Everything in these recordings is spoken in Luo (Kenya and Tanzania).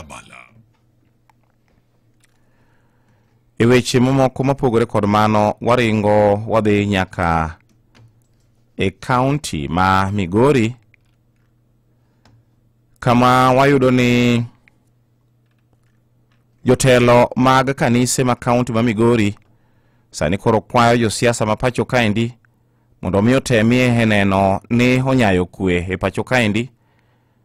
Abala. E weche mamoko mopogore kod mano, waringo wadhi nyaka e kaunti ma Migori, kama wayudo ni jotelo mag kanise ma kaunti ma Migori sani koro kwayo josiasa ma pacho kaendi mondo mi otemie e neno ni onyayo kwe e pacho kaendi,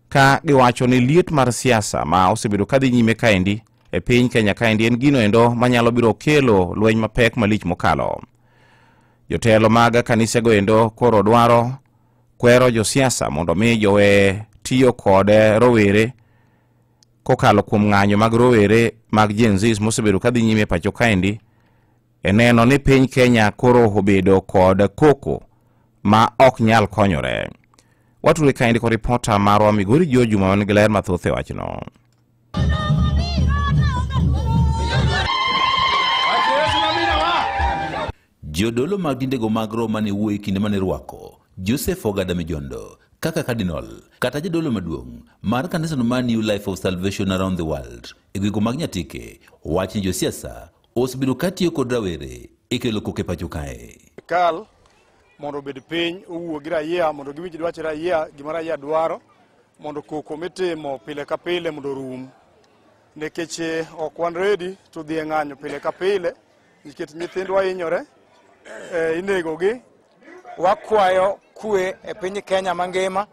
ka giwacho ni liet mar siasa ma osebedo kadhi nyime kaendi e piny Kenya kaendi en gino endo manyalo biro kelo lweny mapek malich mokalo. Jotelo mag kanisego endo koro dwaro kwero josiasa mondo mi jowe tiyo kod rowere kokalo kuom ng'anyo mag rowere mag Gen Z mosebedo kadhi nyime e pacho kaendi e neno ni piny Kenya koro obedo kod koko ma ok nyal konyore. Watudre kaendi kod ripota marwa Migori Joe Juma man gi ler mathoth e wachno. Jodolo mag dindego mag Roma ne wuoyo e kinde mane rwako Joseph Ogada Mijondo kaka Cardinal kata jadolo maduong' mar kanisano mar New Life of Salvation Around the World e gwenge mag Nyatike wach ni josiasa osebedo katiyo kod rawere e kelo koko e pacho kae. Sirkal mondo obed piny owuo gi raia mondo giwinj dwach raia, gima raia dwaro, mondo koko mitimo pile ka pile mondo orum. Nikech ok wan ready to dhi e ng'anyo pile ka pile, nikech nyithindwa hinyore, inegogi. Wakwayo kwe e piny Kenya mangima.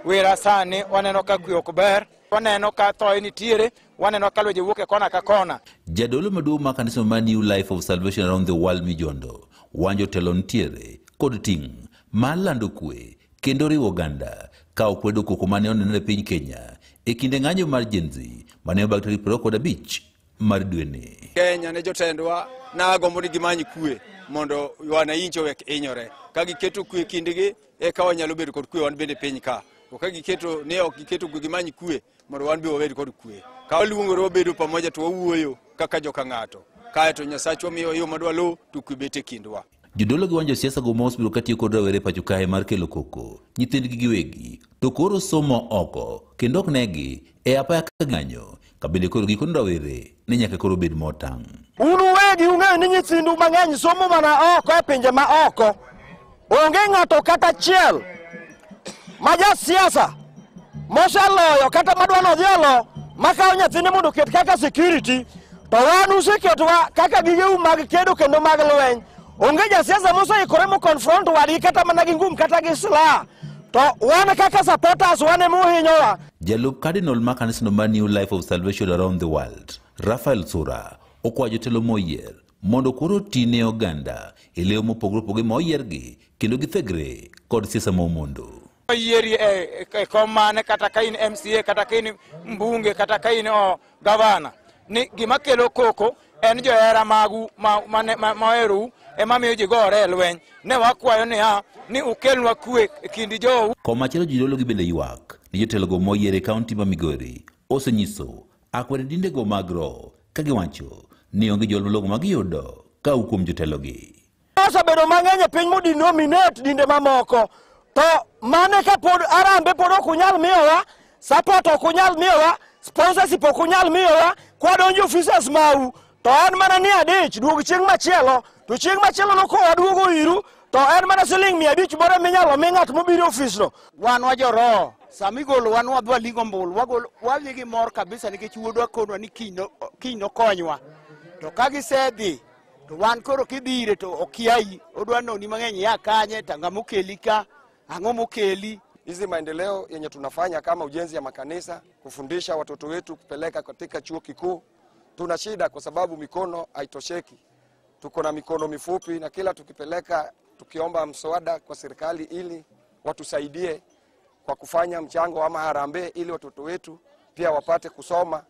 Wera sani waneno ka kwe ok ber, waneno ka thoe nitiere, waneno ka lwenje wuok e kona ka kona. Jadolo maduong' mar kanisa mar New Life of Salvation Around the World Mijondo wanjo telo nitiere kod ting' mar lando kwe kendo riwo oganda ka okwedo koko mane onenore e piny Kenya e kinde ng'anyo mar Gen Z mane obag tarik 25 mar dweni. Kenya ne jotendwa nagombo ni gimany kwe mondo wananchi owek hinyore. Ka giketo kwe kindgi eka wanyalo bedo kod kwe wan bende piny ka. To ka giketo ni ok giketo kwe gimany kwe mondo wan be wabed kod kwe. Ka waluongore wabedo pamoja to wawuoyo kaka joka ng'ato. Kaeto Nyasachwa miyo yo madwa luw to kwe bet e kindwa. Jodolo gi wanjo siasa go ma osebedo katiyo kod rawere e pacho kae mar kelo koko nyithindgi giwegi to koro somo oko kendo ok negi e apaya ka ng'anyo ka bende koro gikone rawere ne nyaka koro bed motang'. Un uwegi ung'eyo ni nyithindu mang'eny somo mana oko e pinje ma oko. Onge ng'ato kata achiel ma jasiasa moseloyo kata madwa nodhi olo makawo nyathine mondo oket kaka security, to wan useketowa kaka gigeu mag kedo kendo mag lweny. Onge jasiasa moseikore mo confront wadgi kata mana gi ngum kata gi silaha, to wan kaka supporters wan ema uhinyowa. Jalup Cardinal mar kanisano mar New Life of Salvation Around the World Raphael Sura okwayo jotelo moyier mondo koro oti ne oganda e leo mopogore opogore ma oyiergi kendo githegre kod siasa ma omondo. Oyieri e kom mane kata ka in MCA kata ka in mbunge kata ka in gavana, ni gima kelo koko en johera magu ma oherou ema miyo ji gore e lweny. Ne wakwayo niya ni ukelnwa kwe e kind jou. Komachielo jodolo gi bende ywak ni jotelogo moyier e kaunti ma Migori osenyiso akwede dindego mag roho ka giwacho ni onge jol malong'o ma giyudo ka owuok kuom jotelogi. Osebedo mang'eny e piny modinominate dinde mamoko, to mane ka pod arambe pod ok unyal miyowa, support ok unyal miyowa, sponsorship ok unyal miyowa, kwadonjo offices mau to en mana ni adich duog chieng' machielo, to chieng' machielo no kowaduogo iru to en mana siling 500 moro minyalo mi ng'at mobiro e ofisno. Wan wa joroho, sama igolo wan wadhi walingo ombulu, wadhi gi mor kabisa nikech wuodwa konwa ni kiny nokonywa. To ka gisedhi to wan koro kidhi ire to okiayi, odwa noni mang'eny ya kanye, to ang'o mokeli ka, ang'o mokeli. Hizi maendeleo yenye tunafanya kama ujenzi ya makanisa, kufundisha watoto wetu kupeleka katika chuo kikuu, tuna shida kwa sababu mikono haitosheki. Tuko na mikono mifupi na kila tukipeleka tukiomba mswada kwa serikali ili watusaidie kwa kufanya mchango ama harambee ili watoto wetu pia wapate kusoma.